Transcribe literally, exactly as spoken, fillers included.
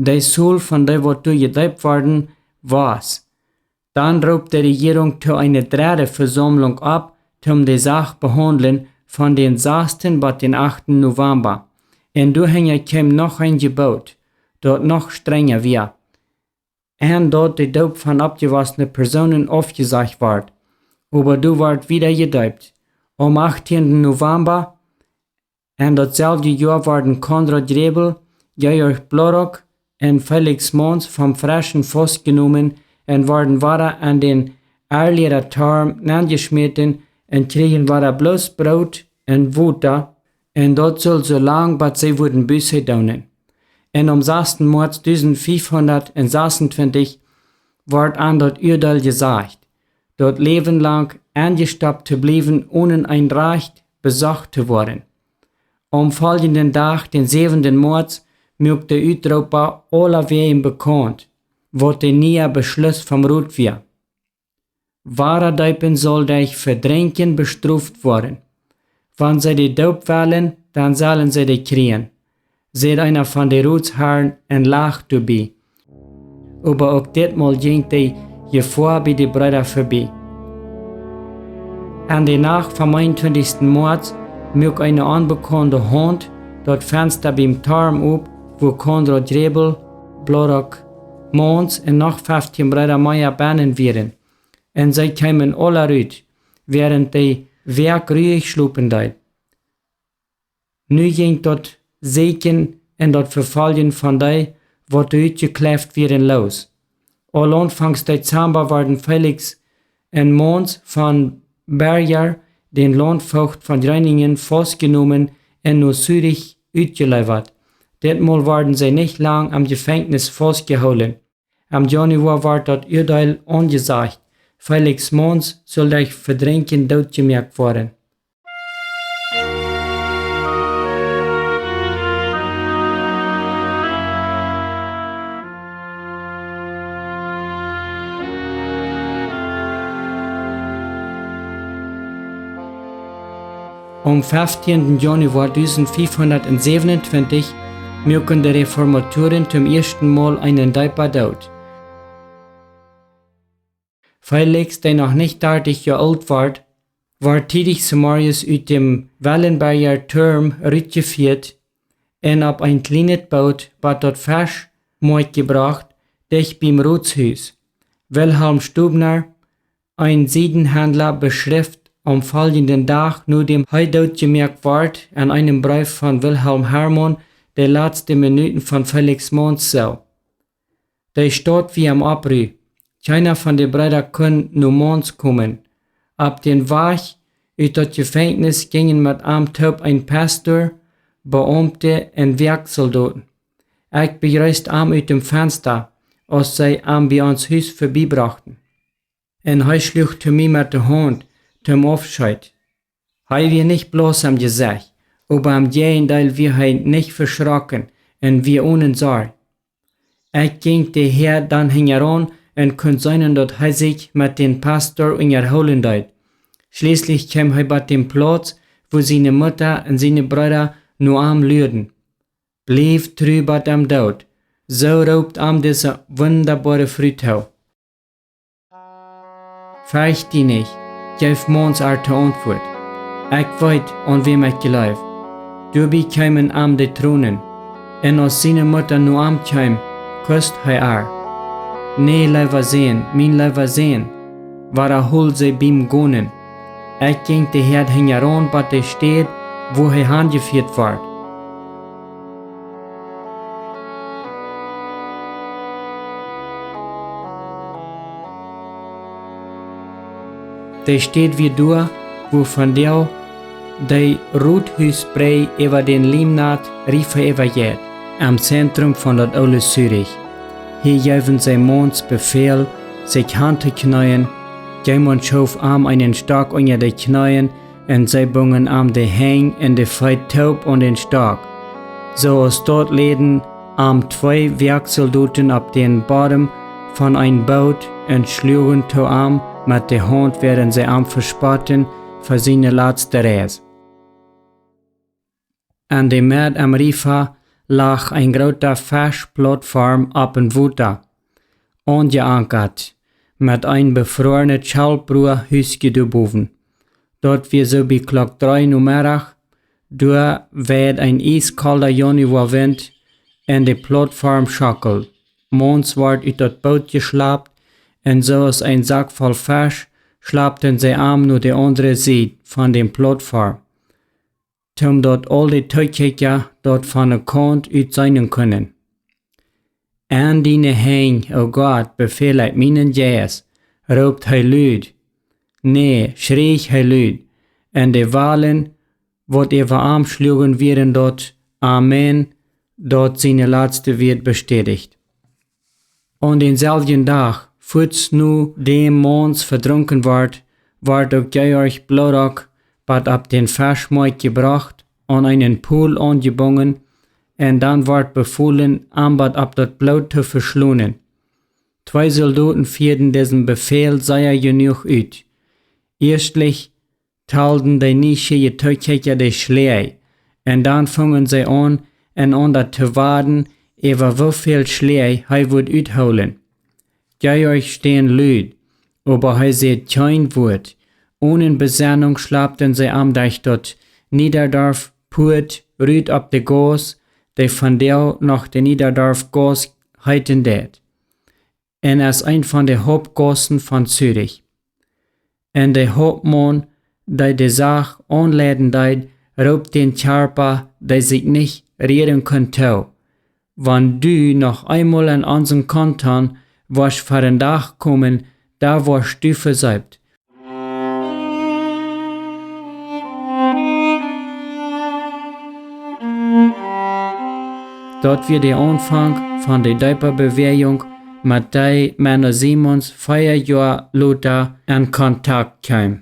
De Tol von dee, waut doa jedeept worden, wia. Dan roopt de Rejierunk to eene dredde Vesaumlunk opp, toom de Sach behaundlen, von dän sasten bat dän achten November. Un doahinja kjeem noch een Jeboot, daut noch strenja wia, un daut de Doop von oppjewossne Persoonen aufjesajcht wort. Oba doa wort wada jedeept. Aum achttienden November en daut selwje Joa worden Konrad Grebel, Georg Blorok un Felix Mons vom Freschen faustjenomen un worden wada en dän Erlieeda Torm nenjeschmäten un kjrieejen wada bloos Broot un Wota, un daut sull soo lang bat see wudden Buße doonen. Un aum sasten Moaz dusent fiefhundat un sasuntwintich wort an daut Uadeel jesajcht, daut Läwen lang enjestoppt to bliewen, onen een Rajcht besocht to woaren. Aum foljenden Dach, dän säwenden Moaz, muak de Utroopa aulawäajen bekaunt, waut de niea Beschluss vom Rot wia. Wadadeepen saul derch Vedrinkjen bestroft woaren. Wan see de Doop wellen, dan sellen see dee kjrieen, säd eena von de Rotsharren un lacht doabie. Oba uk ditmol jinkj de Jefoa bie de Breeda vebie. En de Nacht vom eenuntwintichsten Moaz muak eene onbekaunde Haunt daut Fensta biem Torm op, wua Konrad Grebel, Blorok, Mons un noch feftieen Breeda mea bennen wieren. Un see kjeemen aula rut, wäarent de Wäakj ruich schlopen deed. Nu jinkj daut Sieekjen un daut Vefoljen von dee, waut utjekjleft wieren, loos. Aul aunfangs Dezamba worden Felix un Mons von Berger, dän Launtvogt von Greiningen, faustjenomen un no Zürich utjeleewat. Ditmol worden see nich lang em Jefenkjnis faustjehoolen. Em Januoa wort daut Uadeel aunjesajcht. Felix Mons sull derch Vedrinkjen dootjemoakt woaren. Aum feftienden Januoa dusent fiefhundat un säwenuntwintich muaken de Reformatoren toom ieeschten Mol eenen Deepa doot. Felix, dee noch nich dartich Joa oolt wort, wort tiedich zemorjes ut däm Wellenberger Torm rutjefieet un opp een kjlienet Boot bat daut Feschmoakj jebrocht, dicht biem Rotshus. Wilhelm Stubner, een Siedenhandla, beschrift aum foljenden Dach, nodäm hee dootjemoakt wort, en eenem Breef von Wilhelm Hermann de latste Minuten von Felix Mons soo: De Staut wia em Opprua. Kjeena von de Breeda kunn no Mons komen. Opp dän Wajch ut daut Jefenkjnis jinjen met am toop een Pastor, Beaumte un Wäakjsoldoten. Ekj bejreest am ut däm Fensta, aus see am bie ons Hus vebiebrochten. Un hee schluach to mie met de Haunt toom Aufscheet. Hee wia nich bloos em Jesecht, oba em Jäajendeel wia hee nich veschrocken un wia onen Sorj. Ekj jinkj de Häad dan hinjaraun un kunn seenen, daut hee sikj met dän Pastor unjahoolen deed. Schlieslich kjeem hee bat däm Plauz, wua siene Mutta un siene Breeda no am luaden. Bliew tru bat däm Doot, soo roopt am dise wundaboare Fru too. Fercht die nich, jeef Mons ar to Auntwuat. Ekj weet, aun wäm ekj jleew. Doabie kjeemen am de Tronen, un aus siene Mutta no am kjeem, kust hee ar. Nä, leewa Sän, mien leewa Sän, wadahold see biem Gonen. Ekj jinkj de Häad hinjaraun bat de Städ, wua hee hanjefieet wort. De Städ wia doa, wua vondoag de Rothusbräj äwa dän Limnat Riefa äwajeit, em Zentrum von daut oole Zürich. Hia jeewen see Mons Befäl, sikj han to kjneeen, jemaunt schoof am eenen Stock unja de Kjneeen, un see bungen am de Henj un de Feet toop aun dän Stock. Soo aus daut läden am twee Wäakjsoldoten opp dän Bodem von een Boot un schluagen to am met de Haunt, wiels see am vespotten fa siene latste Reis. En de Med em Riefa lach een groota Feschplautform opp een Wota, aunjeankat, met een befroarenet Schelpbruahüske doabowen. Daut wia soo bie Klock dree Nomeddach, doa weid een ieskolda Januawint un de Plautform schockeld. Mauns wort ut daut Boot jeschlapt un soo aus een Sack voll Fesch schlapten see am no de aundre Sied von däm Plautform, toom daut aul de Tookjikja daut von de Kaunt ut seenen kunnen. En diene Henj, o Gott, befäl ekj mienen Jeist, roopt hee lud. Nä, schrieech hee lud. Un de Walen, waut äwa am schluagen, wieren daut Amen, daut siene latste Wieed bestädicht. Aun dänselwjen Dach, fuaz no däm Mauns vedrunken wort, wort uk Georg Blodock bat opp dän Feschmoakj jebrocht, aun eenen Pol aunjebungen, un dan wort befolen, am bat opp daut Bloot to veschlonen. Twee Soldoten fieeden disen Befäl sea jenuach ut. Ieeschtlich talden de nieschieeje Tookjikja de Schläaj, un dan fungen see aun, enaunda to waden, äwa woo väl Schläaj hee wudd uthoolen. Georg ständ lud, oba hee säd kjeen Wuat. Onen Besennunk schlapten see am derch daut Niederdorf Puat rut opp de Gauss, dee vondoag noch de Niederdorf Gauss heeten deit, un es een von de Hauptgaussen von Zürich. Un de Hauptmaun, dee de Sach aunleiden deed, roopt dän Kjarpa, dee sikj nich rieren kunn, too: Wan du noch eemol en onsen Kanton woascht ver dän Dach komen, dan woascht du veseept. Daut wia de Aunfank von de deepe Bewäajunk, met dee Menno Simons vea Joa lota en Kontakt kjeem.